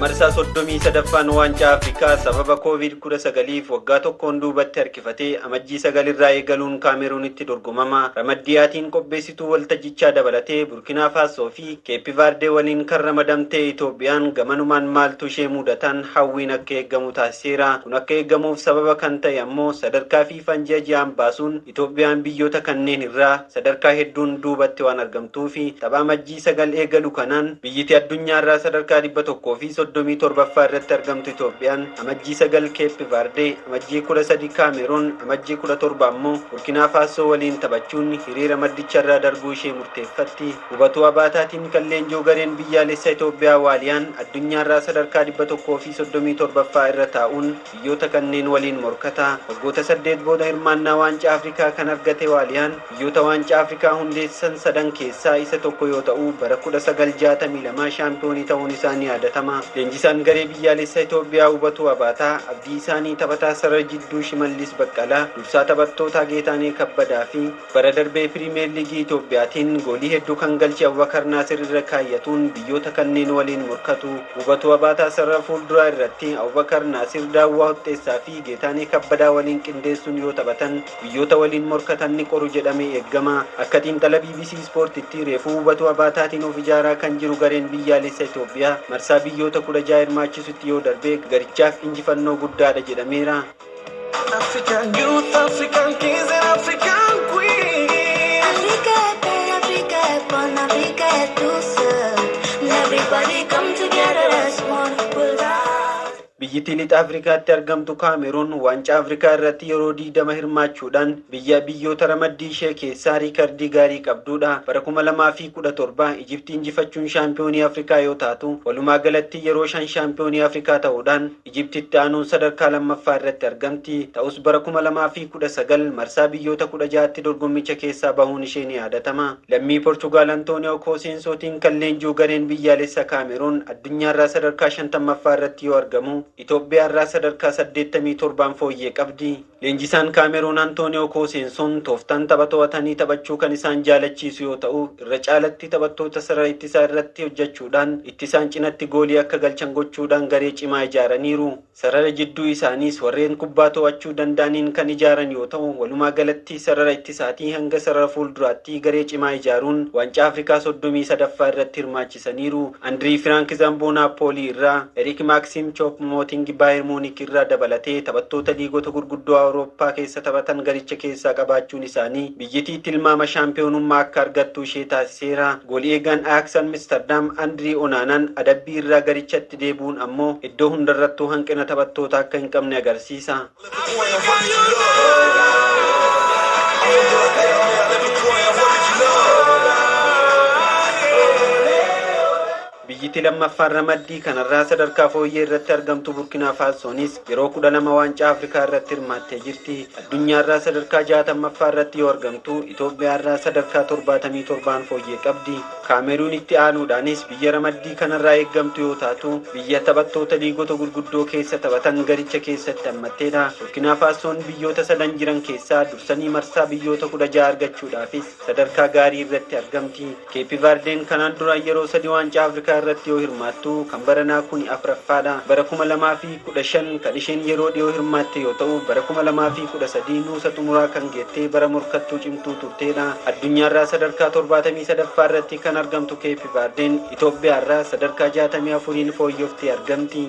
Marsaa 33ffaan Waancaa Afrikaa sababa Covid-19f waggaa tokkoon duubatti harkifatee Amajjii 9 irraa eegaluun Kaameruunitti dorgomama. Ramaddii A'tiin qopheessituu waltajjichaa dabalatee Burkinaa Faasoo fi Keeppi Vaardee waliin kan ramadamte Itoophiyaan gamanumaan maaltu ishee mudataan hawwiin akka eegamu taasiseera. Kun akka eegamuuf sababa kan ta'e ammoo sadarkaa FIFAn ji'a ji'aan baasuun Itoophiyaan biyyoota kanneen irraa sadarkaa hedduun duubatti waan argamtuufi. Tapha Amajjii 9 eegalu kanaan biyyiti addunyaarraa sadarkaa 137ffaa irratti argamtu Itoophiyaan Amajjii 9 Keeppi Vaardee, Amajjii 13 Kaameruun, Amajjii 17 ammoo Burkinaa Faasoo waliin taphachuun hiree ramaddicharraa darbuu ishee murteeffatti. Hubatuu Abaataatiin kan leenji'u gareen biyyaalessa Itoophiyaa Waaliyaan addunyaarraa sadarkaa 137ffaa irra taa'uun biyyoota kanneen waliin morkata. Waggoota 8 booda hirmaannaa Waancaa Afrikaa kan argate Waaliyaan biyyoota Waancaa Afrikaa hundeessan sadan keessaa isa tokko yoo ta'u bara 1962 shaampiyoonii ta'uun isaa ni yaadatama. Leenjisaan garee biyyaalessa Itoophiyaa Hubatuu Abaataa abdii isaanii taphataa sarara jidduu Shimallis Baqqalaa, dursaa taphattootaa Geetaanee Kabbadaa fi bara darbee Piriimeer Liigii Itoophiyaatiin goolii hedduu kan galche Abubakar Naasir irra kaayyatuun biyyoota kanneen waliin morkatu. Hubatuu Abaataa sarara fuulduraa irratti Abubakar Naasir, Daawwaa Huxxeessaa fi Geetaanee Kabbadaa waliin qindeessuun yoo taphatan biyyoota waliin morkatan ni qoru jedhamee eegama. Akka xiinxala BBC Ispoortitti reefuu Hubatuu Abaataatiin of ijaaraa kan jiru gareen biyyaalessa Itoophiyaa marsaa biyyoota 16 hirmaachisutti yoo darbe garichaaf injifannoo guddaadha jedhameera. African youth, African kings and African queens. Africa est belle, Africa est bonne, Africa est douce. Everybody come together as one. We'll rise. Biyyittii Lixa Afrikaatti argamtu Kaameruun Waancaa Afrikaa irratti yeroo 20 hirmaachuudhaan biyya biyyoota ramaddii ishee keessaa riikardii gaarii qabdudha. Bara 2017 Ijiptii injifachuun shaampiyoonii Afrikaa yoo taatu, walumaa galatti yeroo shan shaampiyoonii Afrikaa ta'uudhaan Ijiptitti aanuun sadarkaa lammaffaa irratti argamti. Ta'us bara 2019 marsaa biyyoota 16tti dorgommicha keessaa bahuun ishee ni yaadatama. Lammii Portugaal Antooniyoo Koosensootiin kan leenji'u gareen biyyaalessa Kaameruun addunyaarraa sadarkaa 50ffaa irratti yoo argamu, Itoophiyaarraa sadarkaa 87n fooyyee qabdi. Leenjisaan Kaameruun Antooniyoo Kooseensoon tooftaan tapha to'atanii taphachuu kan isaan jaalachiisu yoo ta'u, irra caalatti taphattoota sarara ittisaa irratti hojjechuudhaan ittisaan cinatti goolii akka galchan gochuudhaan garee cimaa ijaaraniiru. Sarara jidduu isaaniis warreen kubbaa to'achuu danda'aniin kan ijaaran yoo ta'u, walumaa galatti sarara ittisaatii hanga sarara fuulduraatti garee cimaa ijaaruun Waancaa Afrikaa 33ffaa irratti hirmaachisaniiru. Andirii Firaank Zamboo Naapoolii irraa, Eriik Maaksiim Choop-Mooting Baayer Muunik irraa dabalatee taphattoota liigota gurguddoo Awurooppaa keessa taphatan garicha keessaa qabaachuun isaanii biyyittii tilmaama shaampiyoonummaa akka argattu ishee taasiseera. Goolii eegaan Ajax Amsterdam Andirii Onaanaan adabbii irraa garichatti deebi'uun ammoo iddoo hundarrattuu hanqina taphattoota akka hin qabne agarsiisa. African youth. African Biyyiti lammaffaan ramaddii kanarraa sadarkaa fooyyee irratti argamtu Burkinaa Faasoonis yeroo 12 Waancaa Afrikaa irratti hirmaattee jirti. Addunyaarraa sadarkaa 60ffaa irratti yoo argamtu, Itoophiyaarraa sadarkaa 77n fooyyee qabdi. Kaameruun itti aanuudhaanis biyya ramaddii kanarraa eeggamtu yoo taatu, biyya taphattoota liigota gurguddoo keessa taphatan garicha keessatti hammatteedha. Burkinaa Faasoon biyyoota sadan jiran keessaa dursanii marsaa biyyoota 16 argachuudhaafis sadarkaa gaarii irratti argamti. Keeppi Vaardeen kanaan dura yeroo sadi Waancaa Afrikaa irratti yoo hirmaattu kan baranaa kuni afuraffaadha. Bara 2015 kan isheen yeroo dhiyoo hirmaatte yoo ta'u, bara 2013 nuusa xumuraa kan geettee bara morkattuu cimtuu turteedha. Addunyaarraa sadarkaa 73ffaa irratti kan argamtu Keeppi Vaardeen Itoophiyaarraa sadarkaa 64n fooyyoftee argamti.